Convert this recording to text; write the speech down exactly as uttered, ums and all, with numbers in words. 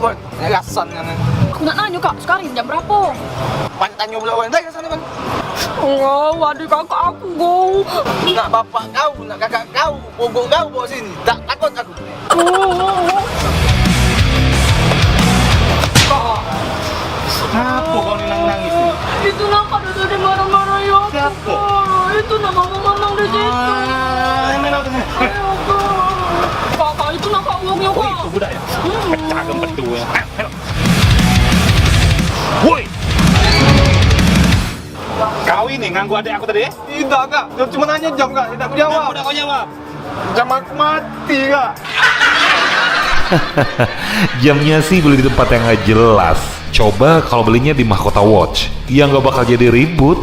Kau nak rasan kan? Aku nak nanyo, Kak, sekarang jam berapo? Banyak tanyo pulo kau. Dah ke sano kan. Oh, adik kakak aku, go. Nak bapak kau, nak kakak kau, pokok kau bawa sini. Tak takut aku. Oh. Ngapo kau ni nangis-nangis ni? Itu nak pada tadi marah-marah ya. Siapo? Itu nak mamang-mamang di situ. Ah, yang mana tu? Ayo, Kak. Kakak itu nak kak uangnya, Kak. Oh, itu budak ya? Hmm. Pecah gempet tu ya. Ayo, ayo. Woi! Kau ini ganggu adik aku tadi? Tidak, Kak. Dia cuma nanya jam, Kak. Tidak kujawab. Kenapa tidak kau jawab? Jam aku mati, Kak. Jamnya sih beli di tempat yang nggak jelas. Coba kalau belinya di Mahkota Watch, yang nggak bakal jadi ribut.